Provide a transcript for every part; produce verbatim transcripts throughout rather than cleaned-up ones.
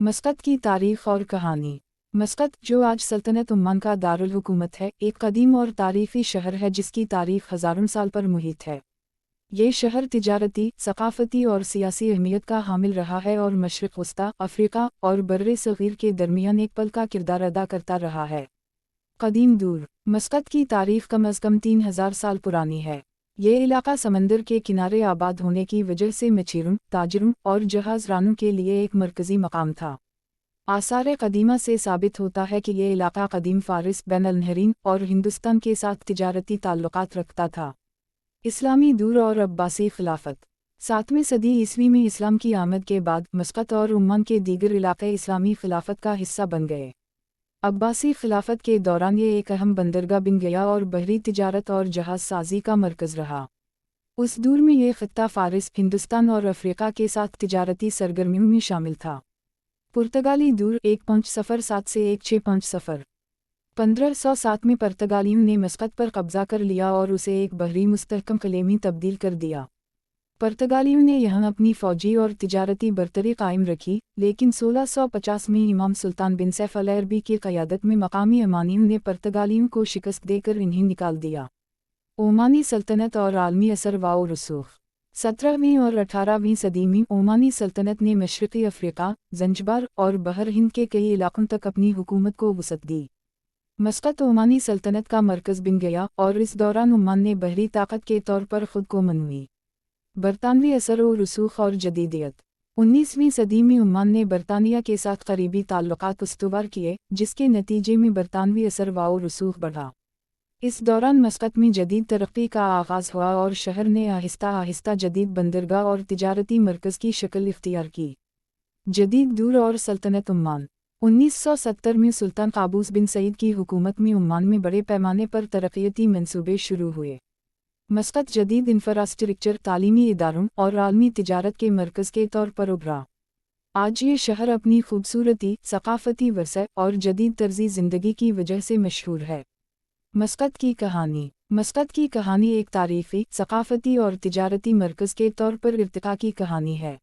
مسقط کی تاریخ اور کہانی۔ مسقط، جو آج سلطنت عمان کا دارالحکومت ہے، ایک قدیم اور تاریخی شہر ہے جس کی تاریخ ہزاروں سال پر محیط ہے۔ یہ شہر تجارتی، ثقافتی اور سیاسی اہمیت کا حامل رہا ہے اور مشرق وسطی، افریقہ اور بر صغیر کے درمیان ایک پل کا کردار ادا کرتا رہا ہے۔ قدیم دور۔ مسقط کی تاریخ کم از کم تین ہزار سال پرانی ہے۔ یہ علاقہ سمندر کے کنارے آباد ہونے کی وجہ سے مچھیروں، تاجروں اور جہاز رانوں کے لیے ایک مرکزی مقام تھا۔ آثار قدیمہ سے ثابت ہوتا ہے کہ یہ علاقہ قدیم فارس، بین النہرین اور ہندوستان کے ساتھ تجارتی تعلقات رکھتا تھا۔ اسلامی دور اور عباسی خلافت۔ ساتویں صدی عیسوی میں اسلام کی آمد کے بعد مسقط اور عمان کے دیگر علاقے اسلامی خلافت کا حصہ بن گئے۔ عباسی خلافت کے دوران یہ ایک اہم بندرگاہ بن گیا اور بحری تجارت اور جہاز سازی کا مرکز رہا۔ اس دور میں یہ خطہ فارس، ہندوستان اور افریقہ کے ساتھ تجارتی سرگرمیوں میں شامل تھا۔ پرتگالی دور، ایک پانچ صفر سات سے ایک چھ پانچ صفر۔ پندرہ سو سات میں پرتگالیوں نے مسقط پر قبضہ کر لیا اور اسے ایک بحری مستحکم قلعے میں تبدیل کر دیا۔ پرتگالیوں نے یہاں اپنی فوجی اور تجارتی برتری قائم رکھی، لیکن سولہ سو پچاس میں امام سلطان بن سیف العربی کی قیادت میں مقامی عمانیوں نے پرتگالیوں کو شکست دے کر انہیں نکال دیا۔ عمانی سلطنت اور عالمی اثر و رسوخ۔ سترہویں اور اٹھارہویں صدی میں عمانی سلطنت نے مشرقی افریقہ، زنجبار اور بحر ہند کے کئی علاقوں تک اپنی حکومت کو وسعت دی۔ مسقط عمانی سلطنت کا مرکز بن گیا اور اس دوران عمان نے بحری طاقت کے طور پر خود کو منوی برطانوی اثر و رسوخ اور جدیدیت۔ انیسویں صدی میں عمان نے برطانیہ کے ساتھ قریبی تعلقات استوار کیے، جس کے نتیجے میں برطانوی اثر و رسوخ بڑھا۔ اس دوران مسقط میں جدید ترقی کا آغاز ہوا اور شہر نے آہستہ آہستہ جدید بندرگاہ اور تجارتی مرکز کی شکل اختیار کی۔ جدید دور اور سلطنت عمان۔ انیس سو ستر میں سلطان قابوس بن سعید کی حکومت میں عمان میں بڑے پیمانے پر ترقیتی منصوبے شروع ہوئے۔ مسقط جدید انفراسٹرکچر، تعلیمی اداروں اور عالمی تجارت کے مرکز کے طور پر ابھرا۔ آج یہ شہر اپنی خوبصورتی، ثقافتی ورثہ اور جدید طرز زندگی کی وجہ سے مشہور ہے۔ مسقط کی کہانی۔ مسقط کی کہانی ایک تاریخی، ثقافتی اور تجارتی مرکز کے طور پر ارتقا کی کہانی ہے۔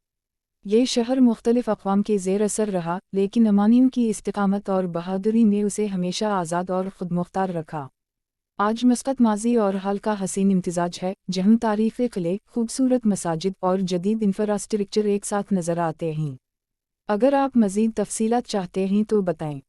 یہ شہر مختلف اقوام کے زیر اثر رہا، لیکن عمانیوں کی استقامت اور بہادری نے اسے ہمیشہ آزاد اور خود مختار رکھا۔ آج مسقط ماضی اور حال کا حسین امتزاج ہے، جہاں تاریخی قلعے، خوبصورت مساجد اور جدید انفراسٹرکچر ایک ساتھ نظر آتے ہیں۔ اگر آپ مزید تفصیلات چاہتے ہیں تو بتائیں۔